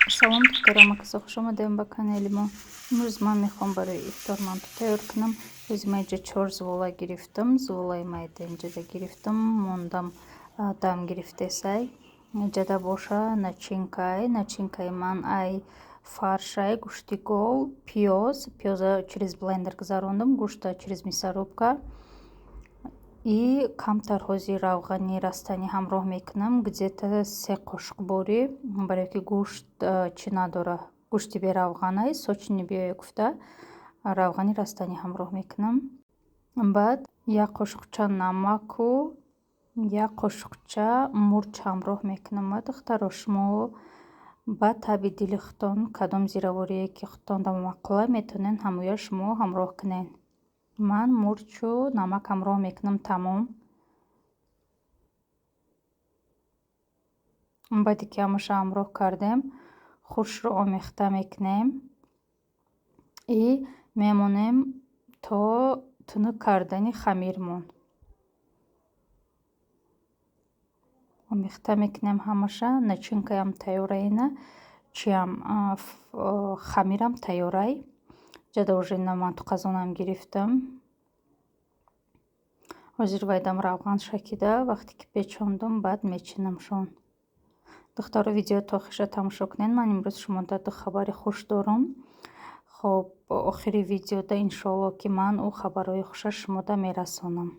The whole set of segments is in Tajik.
Салом, духтарам, акасо, хуш омадем ба канали мо. Имрӯз ман мехоҳам барои ифтор манту тайёр кунам. Рӯзи ман инҷа чор зувола гирифтам. Зуволаи майда инҷада гирифтам, мондам, дам гирифтесай. Инҷада боша начинкай. Начинкаи ман ай фаршай, гӯшти гов, пиёз. Пиёза через блендер гузарондам, гӯшта через мясорубка. И камтар ҳозир равғани растанӣ ҳамроҳ мекунам, где-то 3 қошуқ борӣ, барое ки гӯшт чӣ надора, гӯшти беравғанай, сочный биёя гуфта равғани растанӣ ҳамроҳ мекунам. Баъд як қошуқча намаку як қошуқча мурч ҳамроҳ мекунам. Духтаро, шумо ба таби дили худтон кадом зираворие ки худтон маъқула, метавонед ҳамоя шумо ҳамроҳ кунед. Ман мурчу намак ҳамроҳ мекунам, тамом. Баъде ки ҳамаша ҳамроҳ кардем, хушро омехта мекунем и мемонем то тунук кардани хамирмон. Омехта мекунем ҳамаша, начинкаям тайёра, ина чиам, хамирам тайёрай. Ҷада уже ина мантуқазонам гирифтам. Ҳозир вайдам равған шакида, вақте ки печондум, баъд мечинамшон. Духтаро, видео то охириша тамошо кунед. Ман имрӯз шумода ду хабари хуш дорам. Хоб, охири видеода иншоалло ки ман ӯ хабарҳои хуша шумода мерасонам.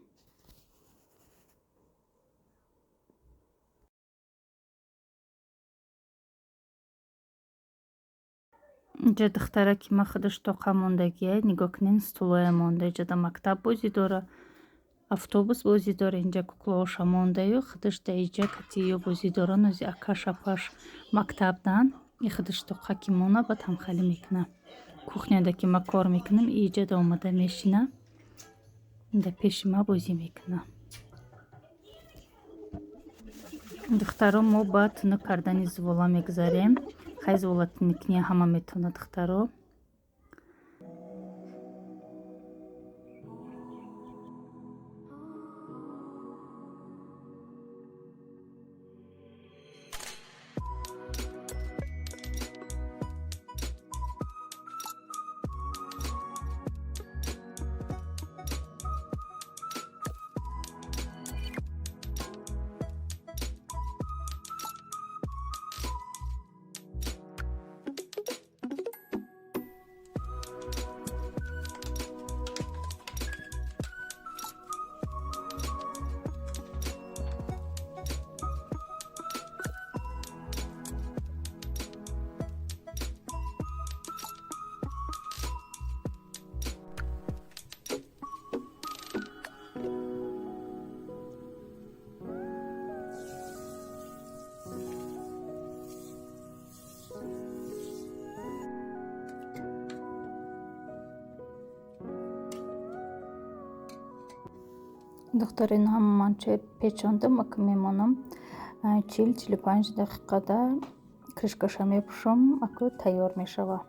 Инҷа духтара ки ма худаш тоқа мондагия, нигоҳ кунед, стулоя монда. Инҷада мактаб бозӣ дора, автобус бозӣ дора, инҷа куклаоша мондаю, худаш да иҷа кати ё бозӣ дора, нози акаш апаш мактабдан, и худаш тоқа ки мона, баъд ҳамхалӣ мекуна. Кухняда ки ма кор мекунам, и иҷада омада мешина, да пеши ма бозӣ мекуна. Духтаро, мо ба тунук кардани зувола мегузарем. Хай, зувола тунуккунӣ ҳама метавонад, духтаро. Духтар, ин ҳама ман печондам, ака мемонам 40-45 дақиқада, крышкаша мепӯшам, аку тайёр мешава.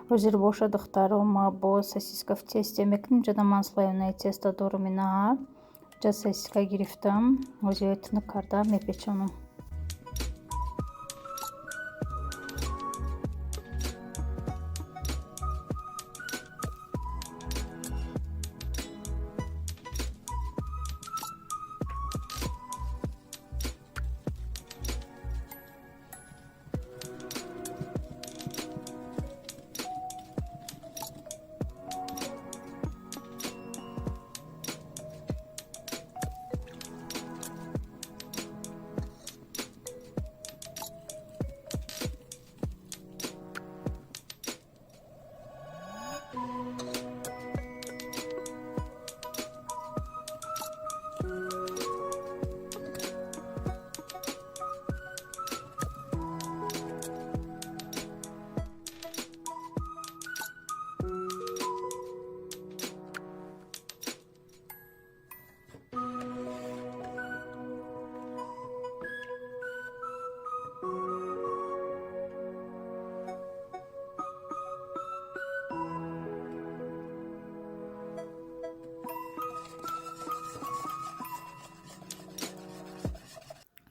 Ҳозир боша, духтаро, ма бо сосиска в тесте мекунем. Ҷада ман слоёное тесто дорам, инаҳа. Ҷа сосиска гирифтам, ҳозир тунук карда мепечонам.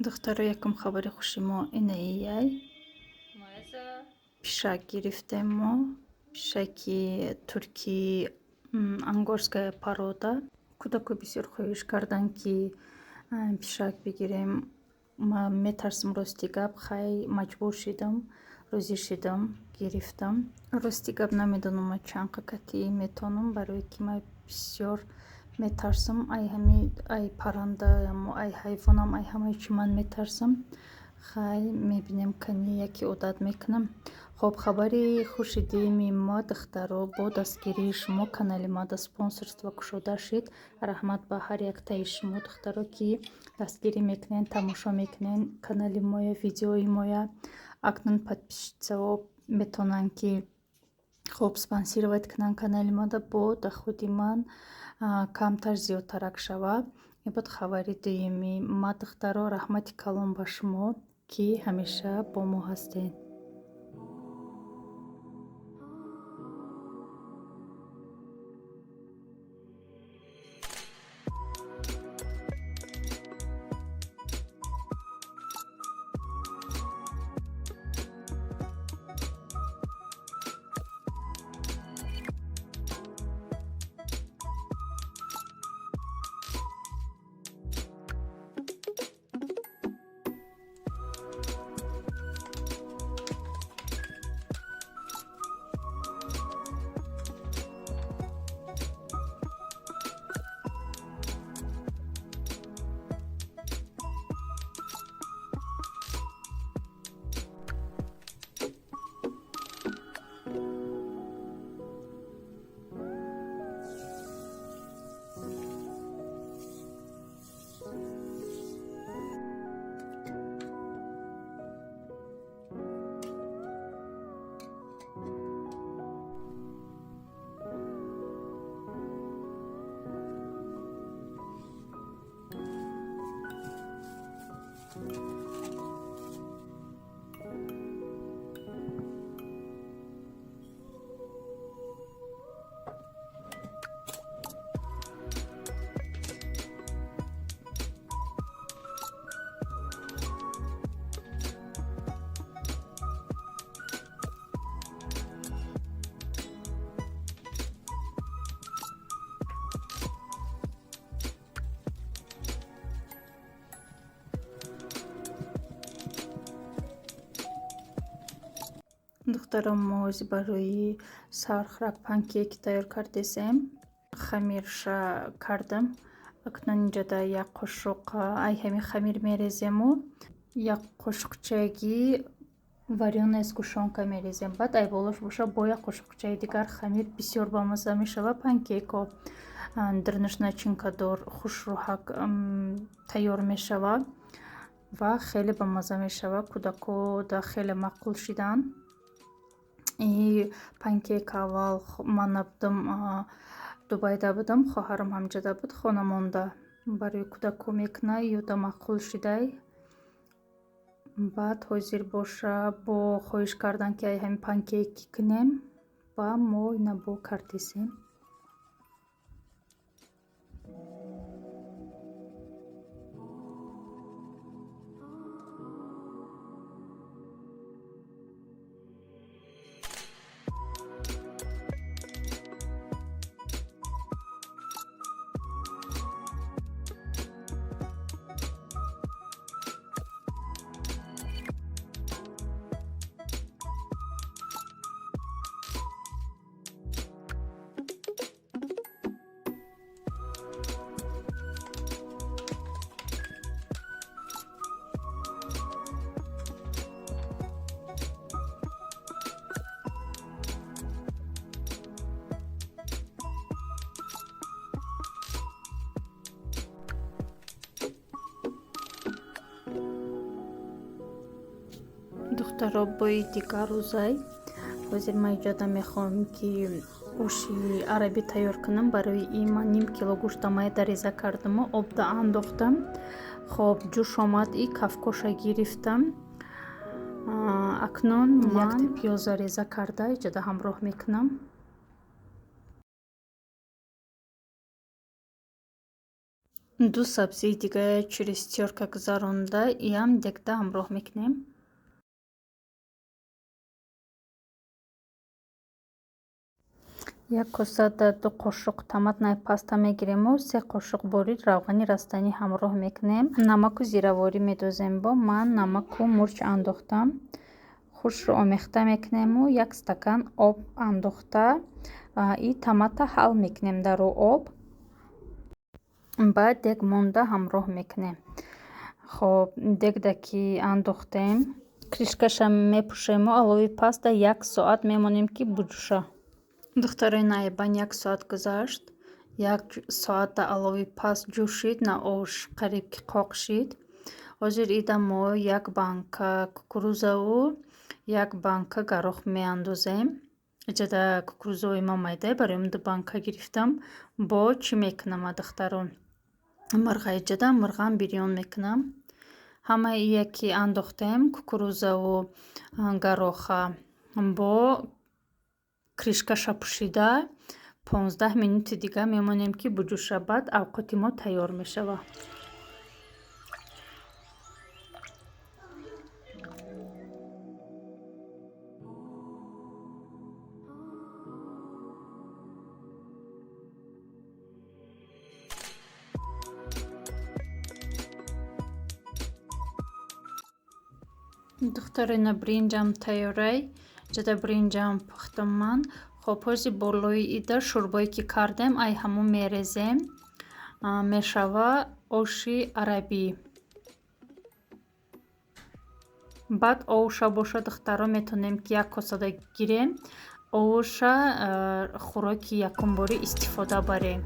Духтаро, якум хабари хуши мо инаияй. Пишак гирифтем мо. Пишаки туркӣ, ангорская порода. Кӯдако бисёр хоҳиш карданд, ки пишак бигирем. Ман метарсам, рости гап, хай, маҷбур шидам, розӣ шидам, гирифтам. Рости гап, намедонам, ман чанд қакати метавонам, барое ки ман бисёр метарсам. Ай ҳами ай парранда, ай ҳайвонам, ай ҳамаи чӣ ман метарсам. Хай, мебинем, кани яке одат мекунам. Хоб, хабари хуши дуюми мо, духтаро, бо дастгирии шумо канали ма да спонсорство кушода шид. Раҳмат ба ҳар яктаи шумо, духтаро, ки дастгирӣ мекунен, тамошо мекунен канали моя, видеои моя. Акнун подписчицаҳо метавонанд, ки хоб, спонсировать кунанд канали мада, бо доходи ман камтар зиёдтарак шавад. Ин буд хабари дуюми ма, духтаро. Раҳмати калон ба шумо, ки ҳамеша бо мо ҳастед. Духтарон, мо ози барои сархрак панкейк тайёр кардесем. Хамирша кардам. Акнун инҷода як қошуқ ай ҳами хамир мерезему як қошуқчаги варёная сгущёнка мерезем. Баъд ай болош боша бо як қошуқчаи дигар хамир. Бисёр бамазза мешава панкейко, дарунаш начинкадор, хушрӯҳак тайёр мешава ва хеле бамазза мешава. Кӯдако да хеле маъқул шиданд. И панкейк аввал ман набудам, Дубайда будам, хоҳарам ҳамҷода буд, хона монда барои кӯдако мекуна, ёда маъқул шидай. Баъд ҳозир боша бо хоҳиш кардан, ки ай ҳамин панкейк кунем, ва мо ина бо кардесем. Духтаро, бои дигар рӯзай ҳозир ман иҷода мехоҳам, ки оши арабӣ тайёр кунам. Барои ин ман ним кило гӯшта майда реза кардаму обда андохтам. Хоб, ҷӯш омад и кафкоша гирифтам. Акнун якта пиёза реза карда иҷода ҳамроҳ мекунам. Ду сабзии дига через тёрка гузаронда, иам дегда ҳамроҳ мекунем. Як косада 2 қошуқ томатная паста мегирему 3 қошуқ борид равғани растанӣ ҳамроҳ мекунем. Намаку зираворӣ медозем. Бо ман намаку мурч андохтам. Хушро омехта мекунему 1 стакан об андохта и томата ҳал мекунем дар об. Баъд дег монда ҳамроҳ мекунем. Хоб, дегда ки андохтем, крышкаша мепӯшему алови паста 1 соат мемонем, ки буҷӯша. Духтарои наибан, 1 соат гузашт. 1 соата алови паст ҷӯшид, на ош қариб ки қоқ шид. Ҳозир ида мо 1 банка кукурузаву 1 банка гарох меандозем. Иҷада кукурузаи ма майда, барои 2 банка гирифтам. Бо чӣ мекунам, духтарон? Мирға иҷада мирғам бирён мекунам. Ҳамаи ия ки андохтем, кукурузаву гароха, бо крышкаша пӯшида 15 минути дига мемонем, ки буҷӯша. Баъд авқоти мо тайёр мешавад. Духтаро, ина бринҷам тайёрай. Ҷада бринҷам пухтам ман. Хоб, ҳози болои ида шӯрбое ки кардем, ай ҳамун мерезем. Мешава оши арабӣ. Баъд овша боша, духтаро, метавонем ки як косада гирем. Овша хӯроки якумборӣ истифода барем.